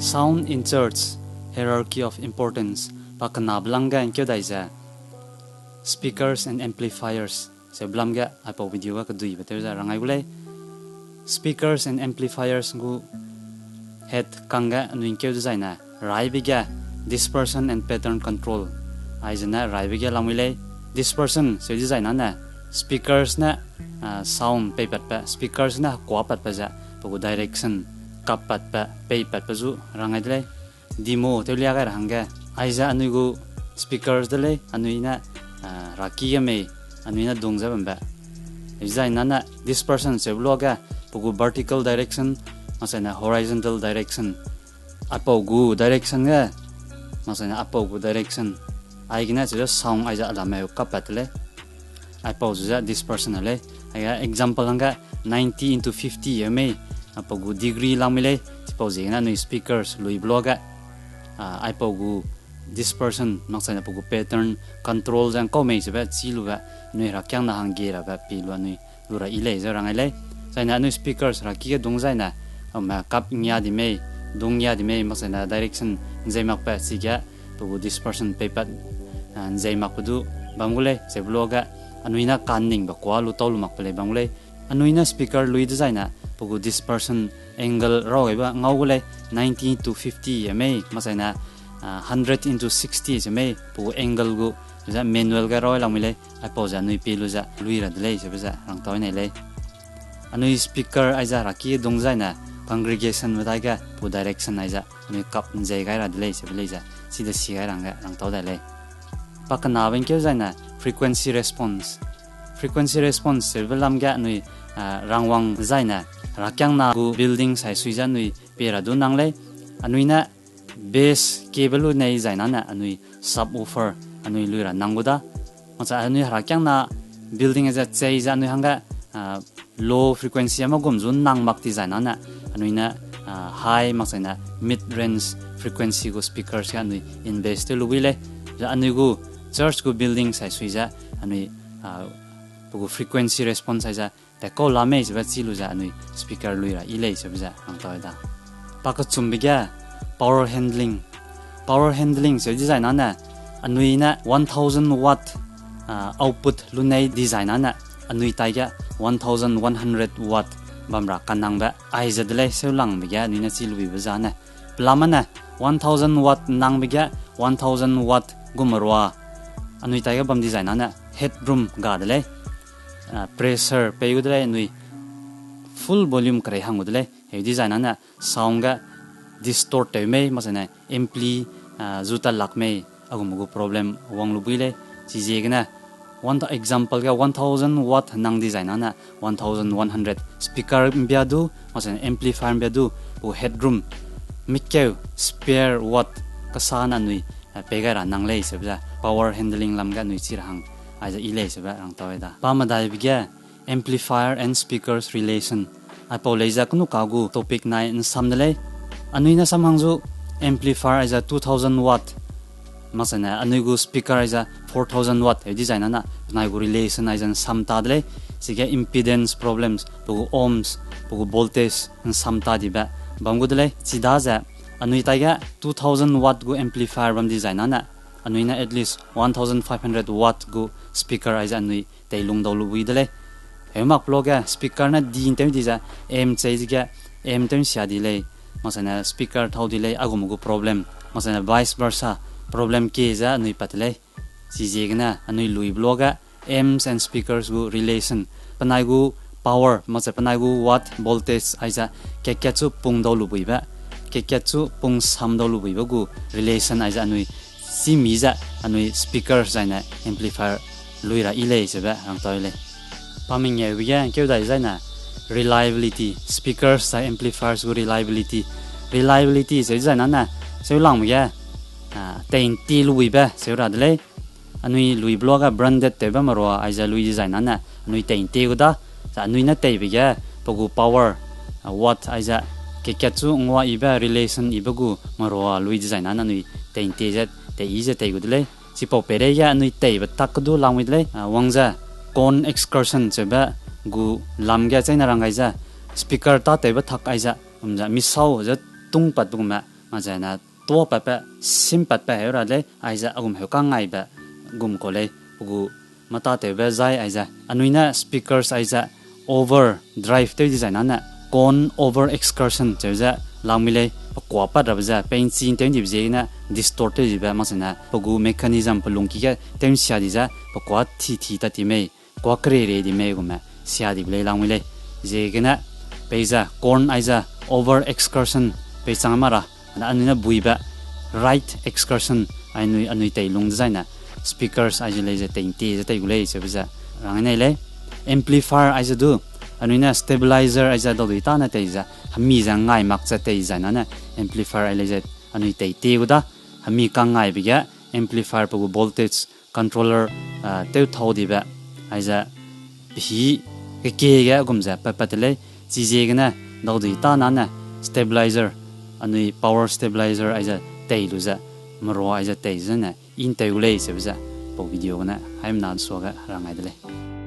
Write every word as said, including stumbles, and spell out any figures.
Sound in church, hierarchy of importance. Pa kenabe lam ge ’ngkeu dai ze speakers and amplifiers. Seu belam ge aipau video ge keduibe tew ze rangai gu lei. Speakers and amplifiers gu head kangge anui ’ngkeu dezaine, raibe ge dispersion and pattern control. Aizene raibe ge lamui lei. Dispersion seu dezaine ne speakers ne sound peipatbe, speakers ne hekuapatbe ze pe gu direction kappatbe, peipatbe zu rangai de lei. Demo tewlia gai ra hangge, aize anui gu speakers de lei, anui ne raki ge mei, anui ne dung ze bambe. Dezaine ne dispersion seube luage, pe gu vertical direction, makchaine horizontal direction. Aipau gu direction ge, makchaine aipau gu direction. Aigene cheu ze sound aize alameu kappat de lei. Aipau zu ze dispersion lei. Aige example hangge ninety into fifty e mei, aipau gu degree lamui lei, chipau ziegene anui speakers luibe luage, aipau gu dispersion, makchaine pe gu pattern control ze ’ngkau mei chebe chî lube, anui herakiangna hangge rabe pi lu anui lu ra yi lei ze rangai lei. Zaine anui speakers raki ge dung zaine, aume kap ngia di mei, dung ngia di mei, makchaine direction ’nzei makbe chige, pe gu dispersion peipat ’nzei makbe du bam gu lei, seube luage, anui ne kaningbe kuâ lu tau lu makbe lei bam gu lei. Anui ne speaker lui dezaine, pe gu dispersion angle raw gaibe ngau gu lei, ninety to fifty e mei, makchaine hundred into sixty e mei, pe gu angle gu, ze manual ge raw lamui lei, aipau ze anui pi lu ze lui ra de lei, seube ze rangtau nei lei. Anui speaker aize raki dung zaine, congregation medai ge pe gu direction aize anui kap ’nzei gai ra de lei, seube lei ze, chide si gai ra hangge rangtau dai lei. Pa kenabe ’ngkeu zaine frequency response. Frequency response seube lam ge anui rangwang zaine, herakiangna gu building sai sui ze anui pie ra du nang lei. Anui ne bass kebe lu nei zaine ne anui subwoofer anui lui ra nang gu da. Makcha anui herakiangna building ze chei ze anui hangge low frequency ame gum zu nang mak ti zaine ne, anui ne high makchaine mid range frequency gu speakers ge anui invest tew lu bui lei. Ze anui gu church gu building sai sui ze anui pe gu frequency response aize tat kau la mei sebe chî lu ze anui speaker lui ra yi lei sebe ze rangtau da. Pa kechumbe ge power handling. Power handling seu dezaine ne, anui ne one thousand watt output lu nei dezaine ne, anui taige one thousand one hundred watt bam ra kanangbe aize de lei, seulangbe ge anui ne chî luibe zane. Pelame ne one thousand watt nangbe ge one thousand watt gu merua anui taige bam dezaine ne headroom ga de lei. Pressure pei gu de lei, anui full volume kerei hang gu de lei. Heu dezaine ne sound ge distort tew mei, makchaine ampli zu ta lak mei, a gum gu problem wang lu bui lei. Chiziegene, one example ge one thousand watt nang dezaine ne one thousand one hundred speaker ’mbia du, makchaine amplifier ’mbia du, gu headroom mikeu spare watt kasa ne anui pei gai ra nang lei sebe ze power handling lam ge anui chi ra hang aize yi lei sebe rangtau da. Pa medaibe ge amplifier and speakers relation. Aipau lei ze kenu ka gu topic nai ’nsam de lei. Anui ne sam hang zu amplifier aize two thousand watt, makchaine anui gu speaker aize four thousand watt heu dezaine ne penai gu relation aize ’nsam ta de lei. Chige impedance problems, pe gu ohms, pe gu voltage ’nsam ta dibe bam gu de lei. Chidaze anui taige two thousand watt gu amplifier bam dezaine ne, anui ne at least one thousand five hundred watt gu speaker aize anui teilung dau lu bui de lei. Heu mak pe luage speaker ne di ’ntew di ze amp chei zege amp tew ’nsia di lei, makchaine speaker thâu di lei, a gum gu problem, makchaine vice versa problem kie ze anui pat de lei. Chiziegene anui luibe luage amps and speakers gu relation, penai gu power, makchai penai gu watt voltage aize kat-kat chu pung dau lu buibe, kat-kat chu pung sam dau lu buibe gu relation aize anui chî mi ze anui speaker zaine amplifier lui ra yi lei sebe rangtau lei. Pa mengeube ge ’ngkeu dai zaine reliability, speakers zai amplifiers gu reliability. Reliability seu dezaine ne, seulangbe ge tei'ntie lu buibe seu ra de lei. Anui luibe luage branded tewbe merua aize lui dezaine ne anui tei'ntie gu da. Zai anui ne teibe ge pe gu power, watt aize kat-kat chu ngua yibe relation yibe gu merua lui dezaine ne anui tei'ntie ze tei yi ze tei gu de lei. Chipau peireige anui teibe tak kedu lamui de lei, wang ze cone excursion cheube gu lam ge cheine rang gai ze speaker tâtewbe tak aize, ze misau ze tungpatbe gume Makzaine tuâpatbe, simpatbe heu ra lei, aize a gum heu kangaibe gum kau lei, pe gu mâtatewbe zai aize. Anui ne speakers aize overdrive tew dizai nane, con over excursion cheu ze langmi lei, pe kuâpat rabe ze, pe ’nchi ’ntew ’ndibe ziegene distort tew dibe, makzaine pe gu mechanism pe lungki ge tew ’nsia di ze, pe kuâ thi thi tat ti mei, kuâ kereirei di mei gume sia dibe lei langmi lei. Ziegene peize con aize over excursion peichang ma ra, anui ne buibe right excursion anui, anui tei lung dezaine speakers aize lei ze tei ’ntie ze tei gu lei seube ze rang nei lei. Amplifier aize du, anui ne stabilizer aize daudui tâne tei ze, hemi ze ngai mak ze tei zai nane amplifier ai lei ze anui tei tie gu da, hemi kangaibe ge amplifier pe gu voltage controller, ah, tew thau dibe, aize pehî kekie ge gum ze pat pat de lei, chiziegene daudui tâ nane stabilizer, anui power stabilizer aize tei lu ze, merua aize tei zene, i ’ntew gu lei seube ze, pau video gene haimena suage rang ai de lei.